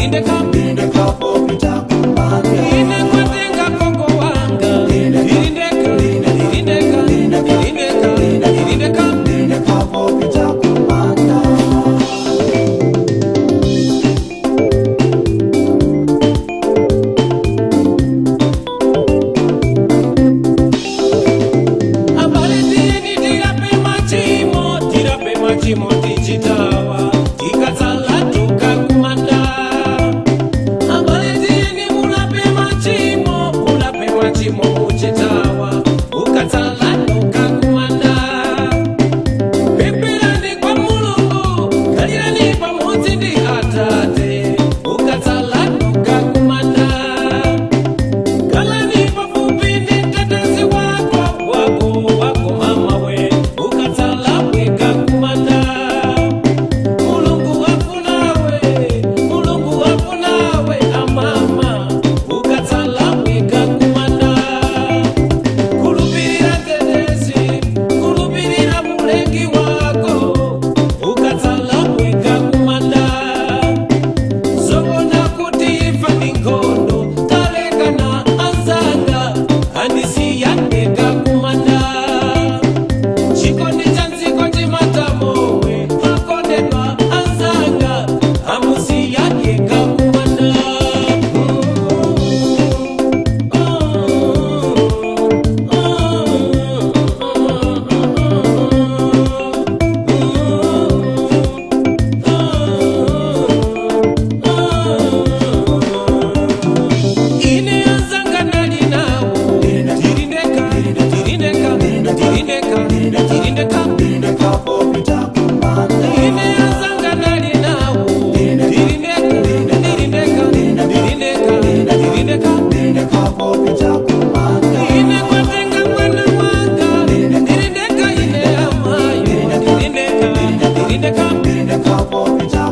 Ndilindeka, Ndilindeka popita kumanda. Ine kwatenga gogo wanga. Ndilindeka, ndilindeka, ndilindeka, ndilindeka. Ndilindeka popita kumanda. Abale tiyeni tirape machimo, tirape machimo tichitawa, tikatsala tukakumanda. Abale tiyeni mulape machimo, mulape machimo muchitawa, ukatsala tukakumanda. Pemperani kwa Mulungu, kalirani pamodzi ndi Atate, ukatsala tukakumanda. Kalani pafupi ndi mtetezi wako, wako, wako mama we, ukatsala weka kumanda. Mulungu afunawe, Mulungu afunawe amama, ukatsala weka kumanda. Kulupirira mtetezi, kulupirira mulengi wako, ukatsala weka kumanda. Zobona kuti ifa ni nkhondo, talekana anzanga, andisiyandeka kumanda. Chikondi cha nziko chimatamowe, akondedwa anzanga, amusiyandeka kumanda. Ine anzanga nali nawo, ndilindeka, ndilindeka, ndilindeka, ndilindeka. Ndilindeka popita kumanda. Ine anzanga nali nawo, ndilindeka, ndilindeka, ndilindeka, ndilindeka. Ndilindeka popita kumanda. Ine kwatenga mwana wanga, ndilindeka ine amayo, ndilindeka, ndilindeka. Ndilindeka popita.